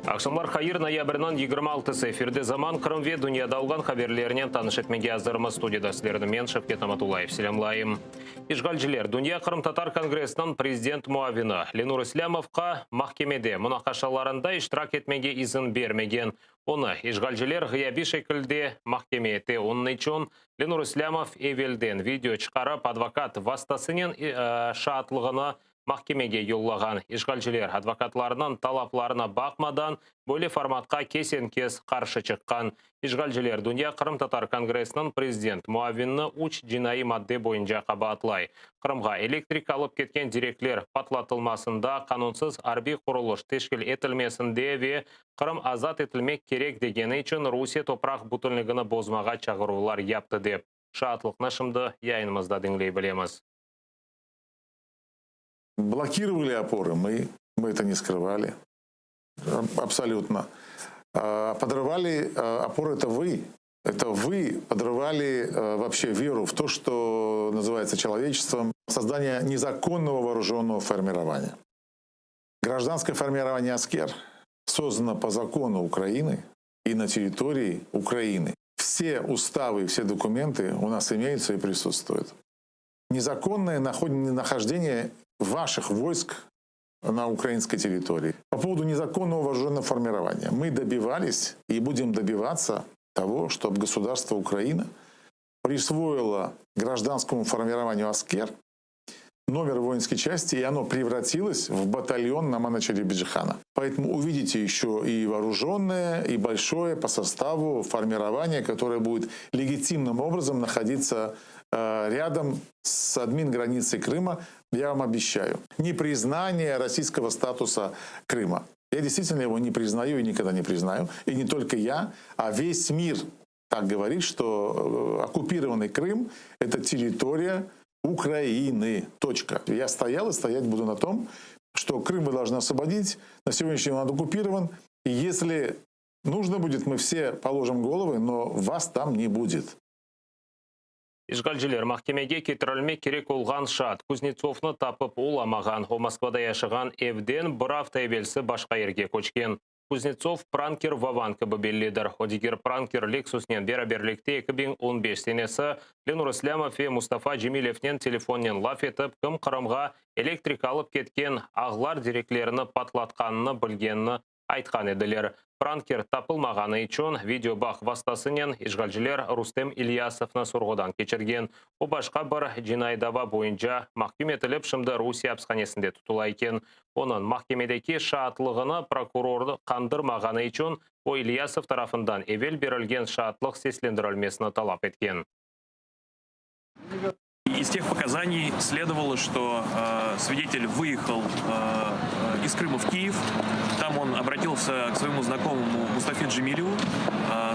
Aqşamlar hayır, noyabrniñ 26-sı efirde Zaman Qırım ve dünyada olğan haberlerinen tanış etmege azırmız. Studiyada sizlerni men, Şevket Namatullayev, selâmlayım. İşğalciler Dünya qırımtatar kongressiniñ prezident muavini Lenur İslâmovqa mahkemede munaqaşalarında iştirak etmege izin bermegen. Onı işğalciler ğıyabiy şekilde mahkeme ete. Onıñ içün Lenur İslâmov evelden video çıqarıp, advokat vastasınen şaatlığını mahkemege yollağan. İşğalciler advokatlarnıñ talaplarına baqmadan, böyle formatqa kesen-kes qarşı çıqqan. İşğalciler Dünya qırımtatar kongressiniñ prezident muavinini üç cinaiy madde boyunca qabaatlay, Qırımğa elektrik alıp ketken direkler patlatılmasında, qanunsız arbiy qurulış teşkil etilmesinde ve Qırım azat etilmek kerek degeni içün Rusiye topraq bütünligini bozmağa çağıruvlar yaptı dep. Şaatlıqnı şimdi yayınımızda diñley bilemiz. Blokirovali oporı mı, mı eto ne skrıvali, абсолютно. Подрывали опоры это вы. Это вы подрывали вообще веру в то, что называется человечеством, создание незаконного вооруженного формирования. Гражданское формирование «Аскер» создано по закону Украины и на территории Украины. Все уставы, все документы у нас имеются и присутствуют. Незаконное нахождение ваших войск на украинской территории. По поводу незаконного вооруженного формирования. Мы добивались и будем добиваться того, чтобы государство Украина присвоило гражданскому формированию «Аскер» номер воинской части, и оно превратилось в батальон Намана Челебиджихана. Поэтому увидите еще и вооруженное, и большое по составу формирование, которое будет легитимным образом находиться рядом с админ-границей Крыма, я вам обещаю. Непризнание российского статуса Крыма. Я действительно его не признаю и никогда не признаю. И не только я, а весь мир так говорит, что оккупированный Крым — это территория Украины. Точка. Я стоял и стоять буду на том, что Крым вы должны освободить. На сегодняшний день он оккупирован. И если нужно будет, мы все положим головы, но вас там не будет. İşğalciler mahkemege ketirilmek kerek olğan şaat Kuznetsovnı tapıp olamağan. O, Moskvada yaşağan evden bir afta evelsi başqa yerge köçken. Kuznetsov pranker Vovan kibi bellidir. O, diger pranker Leksusnen beraberlikte 2015 senesi Lenur İslâmov ve Mustafa Cemilevnen telefonnen laf etip, kim Qırımğa elektrik alıp ketken ağlar direklerini patlatqanını bilgenini aytqan ediler. Pranker tapılmağanı içün videobağ vastasınen işğalciler Rustem İlyasovnı sorğudan keçirgen. O, başqa bir cinaiy dava boyunca mahküm etilip, şimdi Rusiye apishanesinde tutula eken. Onıñ mahkemedeki şaatlığını prokuror qandırmağanı içün o, İlyasov tarafından evel berilgen şaatlıq seslendirilmesini talap etken. Из тех показаний следовало, что свидетель выехал из Крыма в Киев. Там он обратился к своему знакомому Мустафе Джемилеву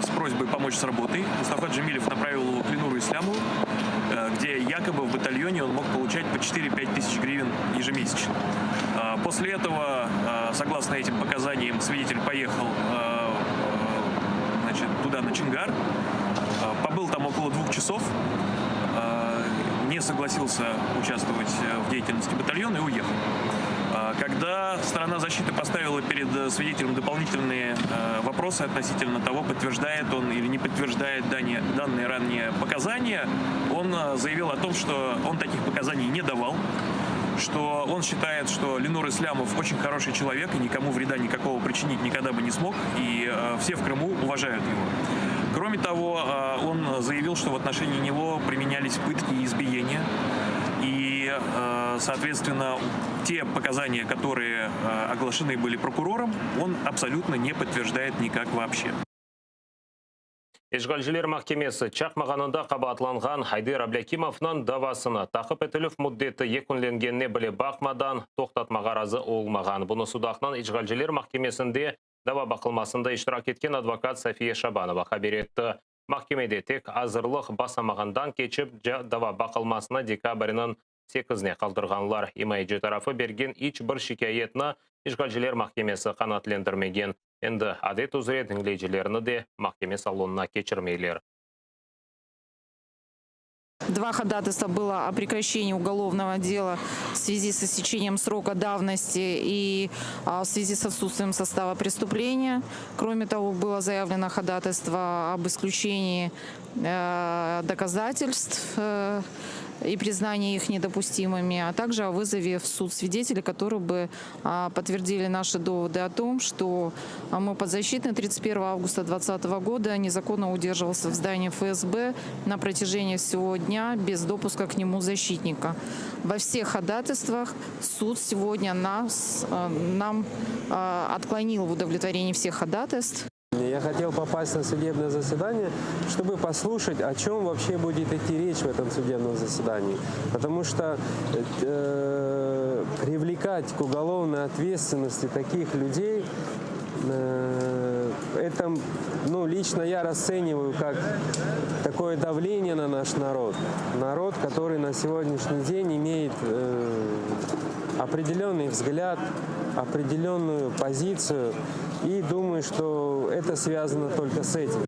с просьбой помочь с работой. Мустафа Джемилев направил его к Ленуру Ислямову, где якобы в батальоне он мог получать по 4-5 тысяч гривен ежемесячно. После этого, согласно этим показаниям, свидетель поехал значит, туда, на Чонгар, побыл там около 2 часов, не согласился участвовать в деятельности батальона и уехал. Когда сторона защиты поставила перед свидетелем дополнительные вопросы относительно того, подтверждает он или не подтверждает данные ранние показания, он заявил о том, что он таких показаний не давал, что он считает, что Ленур Ислямов очень хороший человек и никому вреда никакого причинить никогда бы не смог, и все в Крыму уважают его. Кроме того, он заявил, что в отношении него применялись пытки и избиения. И, соответственно, те показания, которые оглашены были прокурором, он абсолютно не подтверждает никак вообще. İşğalciler mahkemesi çaqmağanında qabaatlanğan Ayder Ablâkimovnıñ davasını taqip etilüv müddeti yekünlengenine bile baqmadan toqtatmağa razı olmağan. Bunı Sudaqnıñ işğalciler mahkemesinde dava baqılmasında iştirak etken advokat Safiye Şabanova haber etti. Mahkemede tek azırlıq basamağından keçip dava baqılmasını dekabrniñ. Sekizine qaldırğanlar. İmayeci tarafı bergen iç bir şikâyetni işğalciler mahkemesi qanaatlendirmegen. Endi, adet üzre, diñleyicilerni de mahkeme salonına keçirmeyler. Два ходатайства было о прекращении уголовного дела в связи с истечением срока давности и в связи с отсутствием состава преступления. Кроме того, было заявлено ходатайство об исключении доказательств и признании их недопустимыми, а также о вызове в суд свидетелей, которые бы подтвердили наши доводы о том, что мой подзащитный 31 августа 2020 года незаконно удерживался в здании ФСБ на протяжении всего дня без допуска к нему защитника. Во всех ходатайствах суд сегодня нам отклонил в удовлетворении всех ходатайств. Я хотел попасть на судебное заседание, чтобы послушать, о чем вообще будет идти речь в этом судебном заседании. Потому что привлекать к уголовной ответственности таких людей, это, ну, лично я расцениваю как такое давление на наш народ. Народ, который на сегодняшний день имеет определенный взгляд, определенную позицию и думаю, что это связано только с этим.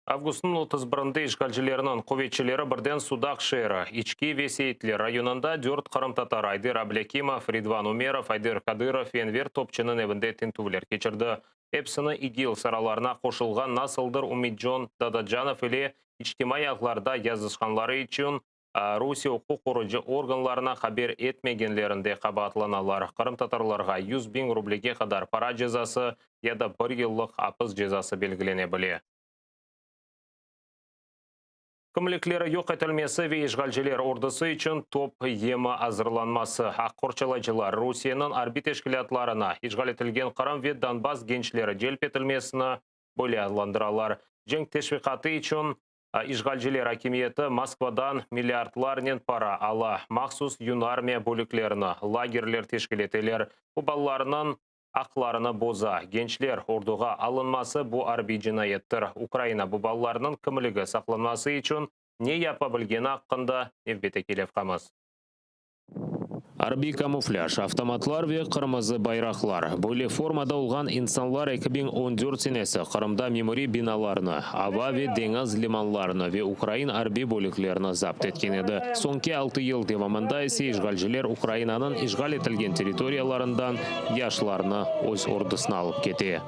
Avgustnıñ 31-nde işğalcilerniñ quvetçileri birden Sudaq şeeri, İçki ve Seyitler rayonında dört qırımtatar Ayder Ablâkimov, Ridvan Umerov, Ayder Kadırov ve Enver Topçınıñ evinde tintüvler keçirdi. Episini İGİL sıralarına qoşulğan nasıldır Ümidcon Dadacanov ile içtimaiy ağlarda yazışqanları içün Rusiye uquq qoruyıcı organlarına haber etmegenlerinde qabaatlanalar. Qırımtatarlarğa 100 biñ rublege qadar para cezası ya da bir yıllıq apis cezası belgilene bile. Kimlikleri yoq etilmesi ve işğalciler ordusı içün top yemi azırlanması. Aq qorçalayıcılar Rusiyeniñ arbiy teşkilâtlarına işğal etilgen Qırım ve Donbass gençleri celp etilmesini böyle adlandıralar. Cenk teşviqatı içün işğalciler akimiyeti Moskvadan milliardlarnen para ala, mahsus Yunarmiya bölüklerini, lagerler teşkil eteler. Bu balalarnıñ aqlarını boza. Gençler orduğa alınması bu arbiy cinayettir. Ukraina bu balalarnıñ kimligi saqlanması içün ne yapa bilgeni aqqında nevbetteki levhamız. Arbiy kamuflâj, avtomatlar ve qırmızı bayraqlar. Böyle formada olğan insanlar 2014 senesi Qırımda memuriy binalarnı, ava ve deñiz limanlarını ve ukrain arbiy bölüklerini zapt etken edi. Soñki altı yıl devamında ise işğalciler Ukrainanıñ işğal etilgen territoriyalarından yaşlarnı öz ordusına alıp kete.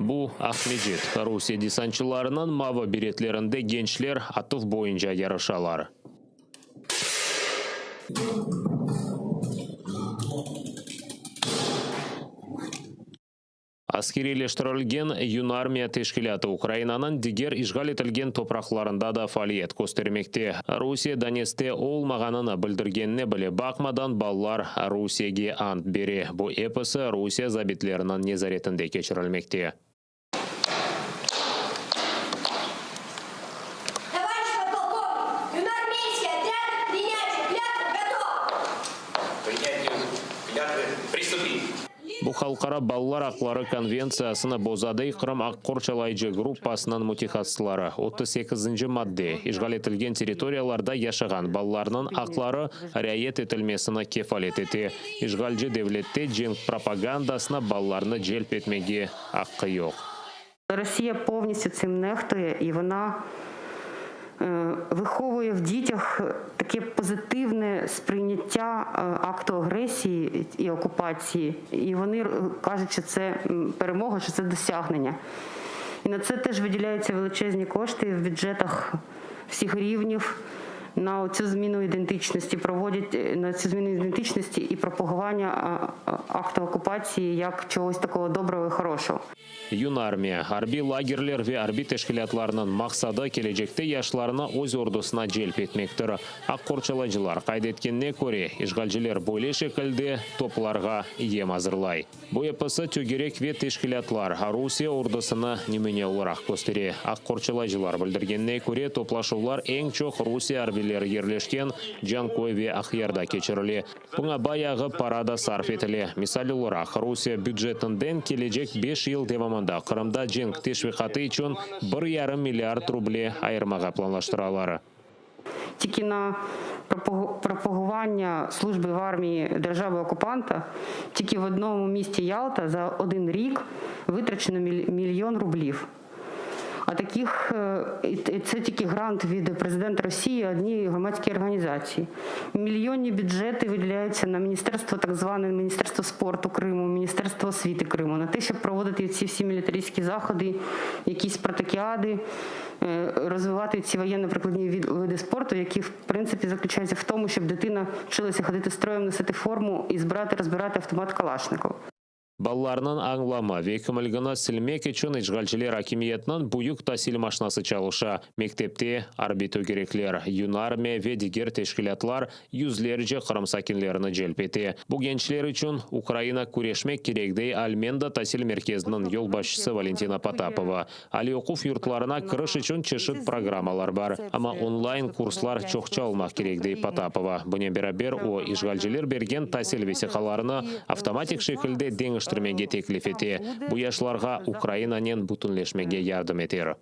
Bu Aqmescit. Rusiye desantçılarınıñ mavı beretlerinde gençler atıv boyunca yarışalar. Askeriyleştirilgen Yunarmiya teşkilâtı Ukrainanıñ diger işğal etilgen topraqlarında da faaliyet köstermekte. Rusiye Donetskte olmağanını bildirgenine bile baqmadan, balalar Rusiyege ant bere. Bu episi Rusiye zabitleriniñ nezaretinde keçirilmekte. Tovarişç podpolkovnik, yunarmeyskiy otrâd k prinâtiyu klâtvı gotov! Prinâtiyu klâtvı pristupit! Bu Halqara balalar aqları konventsiyasını boza, dey Qırım aq qorçalayıcı gruppasınıñ mütehassısları. 38-nci madde, işğal etilgen territoriyalarda yaşağan balalarnıñ aqları riayet etilmesini kefalet ete. İşğalci devlette cenk propagandasına balalarnı celp etmege aqqı yoq. Rusiye povnistü tsim nehtuye i vona vıhovує в дітях таке позитивне сприйняття акту агресії і окупації. І вони кажуть, що це перемога, що це досягнення. І на це теж виділяються величезні кошти в бюджетах всіх рівнів на цю зміну ідентичності, проводять на цю зміну ідентичності і пропагування акту окупації як чогось такого доброго і хорошого. Yunarmiya, arbiy lagerler ve arbiy teşkilâtlarnıñ maqsadı kelecekte yaşlarnı öz ordusına celp etmektir. Aq qorçalayıcılar qayd etkenine köre, işğalciler böyle şekilde toplarğa yem azırlay. Bu episi tögerek ve teşkilâtlar Rusiye ordusını nümüne olaraq köstere. Aq qorçalayıcılar bildirgenine köre, toplaşuvlar eñ çoq Rusiye arbiy. cedvelleri yerleşken Canköy ve Aqyarda keçirile. Buña bayağı para da sarf etile. Misal olaraq, Rusiye bücetinden kelecek beş yıl devamında Qırımda cenk teşviqatı içün bir yarım milliard ruble ayırmağa planlaştıralar. Тільки на пропагування служби в армії держави-окупанта тільки в одному місті Ялта за один рік витрачено мільйон рублів. А таких і це тільки грант від президента Росії одній громадській організації. Мільйонні бюджети виділяються на міністерство, так зване Міністерство спорту Криму, Міністерство освіти Криму, на те, щоб проводити ці всі мілітаристські заходи, якісь спартакіади, розвивати ці воєнно-прикладні види спорту, які, в принципі, заключаються в тому, щоб дитина вчилася ходити строєм, носити форму і збирати, розбирати автомат Калашникова. Balalarnıñ añlamı ve kimligini silmek içün işğalciler akimiyetiniñ büyük tasil maşinası çalışa. Mektepte arbiy tögerekler, Yunarmiya ve diger teşkilâtlar yüzlerce Qırım sakinlerini celp ete. Bu gençler içün Ukraina küreşmek kerek, dey Almenda tasil merkeziniñ yolbaşçısı Valentina Potapova. Aliy oquv yurtlarına kiriş içün çeşit programmalar bar, amma onlayn kurslar çoqça olmaq kerek, dey Potapova. Bunen beraber, o, işğalciler bergen tasil vesiqalarını avtomatik şekilde deñiştirmege teklif ete, bu yaşlarğa Ukrainanen bütünleşmege yardım eter.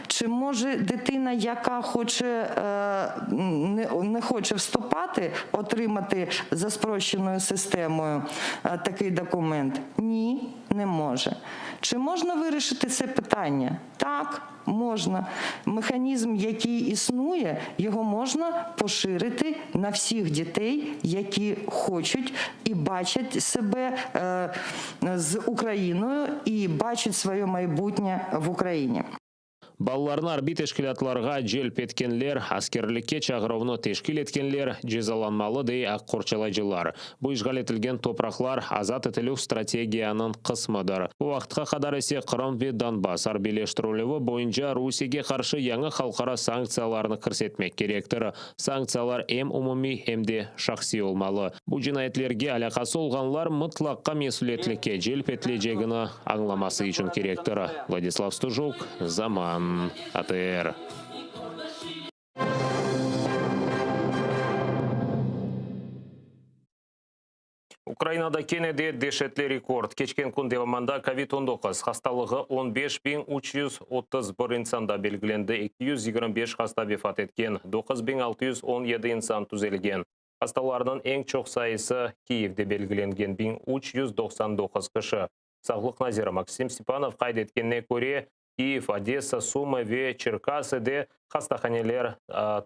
Чи може дитина, яка хоче, не хоче вступати, отримати за спрощеною системою такий документ? Ні, не може. Чи можна вирішити це питання? Так, можна. Механізм, який існує, його можна поширити на всіх дітей, які хочуть і бачать себе з Україною і бачать своє майбутнє в Україні. Balalarnı arbiy teşkilâtlarğa celp etkenler, askerlikke çağıruvnı teşkil etkenler cezalanmalı, dey aq qorçalayıcılar. Bu işğal etilgen topraqlar azat etilüv strategiyanıñ qısmıdır. Bu vaqıtqa qadar ise Qırım ve Donbass arbiyleştirilüvi boyunca Rusiyege qarşı yañı halqara sanktsiyalarnı kirsetmek kerektir. Sanktsiyalar em umumiy, em de şahsiy olmalı. Bu cinayetlerge alâqası olğanlar mıtlaqqa mesüliyetlikke celp etilecegini añlaması içün kerektir. Vladislav Stujuk, Zaman, ATR. Ukrainada kene de deşetli rekord. Keçken kün devamında kovid 19 hastalığı 15 331 insanda belgilendi, 225 hasta vefat etken, 9617 insan tüzelgen. Hastalarnıñ eñ çoq sayısı Kiyevde belgilengen 1399 kişi. Sağlıq naziri Maksim Stepanov qayd etkenine köre, Kiyev, Odessa, Sumı ve Çerkasıde hastahaneler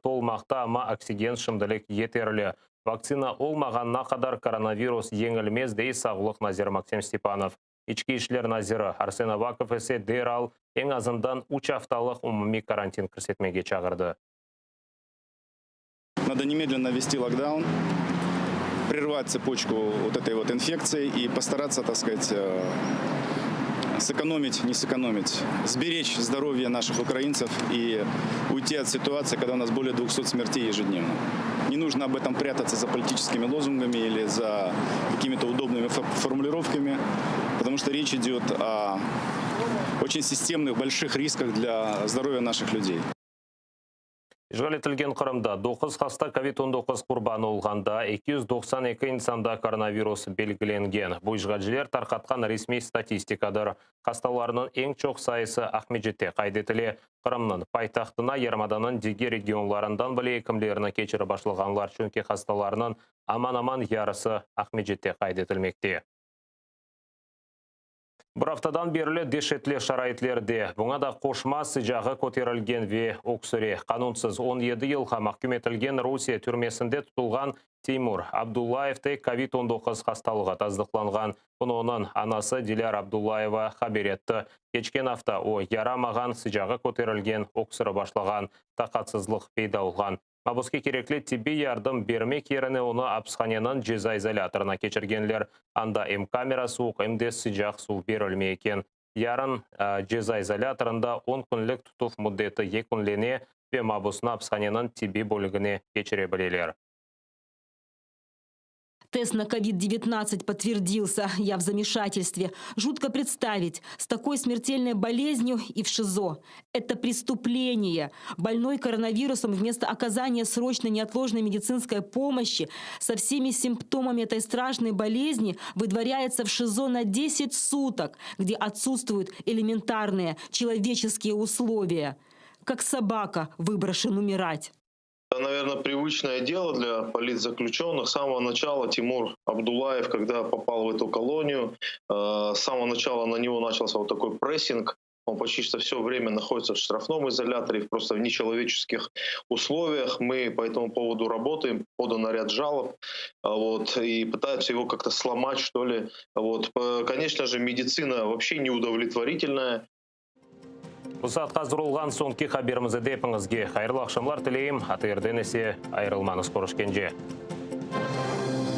tolmaqta, amma oksigen şimdilik yeterli. Vaktsina olmağanına qadar koronavirus yeñilmez, dey sağlıq naziri Maksim Stepanov. İçki işler naziri Arsen Avakov ise deral eñ azından 3 aftalıq umumiy karantin kirsetmege çağırdı. Надо немедленно ввести локдаун, прервать цепочку вот этой вот инфекции и постараться, так сказать, сэкономить, не сэкономить, сберечь здоровье наших украинцев и уйти от ситуации, когда у нас более 200 смертей ежедневно. Не нужно об этом прятаться за политическими лозунгами или за какими-то удобными формулировками, потому что речь идет о очень системных больших рисках для здоровья наших людей. İşğal etilgen Qırımda 9 hasta COVID-19 qurbanı olğanda 292 insanda koronavirus belgilengen. Bu işğalciler tarqatqan resmiy statistikadır. Hastalarnıñ eñ çoq sayısı Aqmescitte qayd etile. Qırımnıñ paytahtına yarımadanıñ diger regionlarından bile ekimlerni keçirip başlağanlar, çünki hastalarnıñ aman-aman yarısı Aqmescitte qayd etilmekte. Bir aftadan berli deşetli şaraitlerde, buña da qoşma sıcağı köterilgen ve öksüre, qanunsız 17 yılğa mahküm etilgen Rusiye türmesinde tutulğan Teymur Abdullayevde COVID-19 hastalığı tasdıqlanğan. Bunı onıñ anası Dilâra Abdullayeva haber etti. Keçken afta o yaramağan, sıcağı köterilgen, öksürip başlağan, taqatsızlıq peyda olğan. Mabuske kerekli tibbiy yardım bermek yerine onı apishaneniñ ceza izolâtorına keçirgenler. Anda em kamera suvuq, em de sıcaq suv berilmey eken. Yarın ceza izolâtorında 10 künlik tutuv müddeti yekünlene ve mabusnı apishaneniñ tibbiy bölügine keçire bileler. Тест на COVID-19 подтвердился. Я в замешательстве. Жутко представить, с такой смертельной болезнью и в ШИЗО. Это преступление. Больной коронавирусом вместо оказания срочной неотложной медицинской помощи со всеми симптомами этой страшной болезни выдворяется в ШИЗО на 10 суток, где отсутствуют элементарные человеческие условия. Как собака выброшен умирать. Это, наверное, привычное дело для политзаключенных. С самого начала Тимур Абдулаев, когда попал в эту колонию, э, с самого начала на него начался вот такой прессинг. Он почти что все время находится в штрафном изоляторе, просто в нечеловеческих условиях. Мы по этому поводу работаем, подан ряд жалоб, вот, и пытаются его как-то сломать, что ли. Вот. Конечно же, медицина вообще неудовлетворительная. Bu saatqa azır olğan soñki haberimiz edi. Epiñizge hayırlı aqşamlar tileyim. ATRden ise ayırılmañız körüşkence.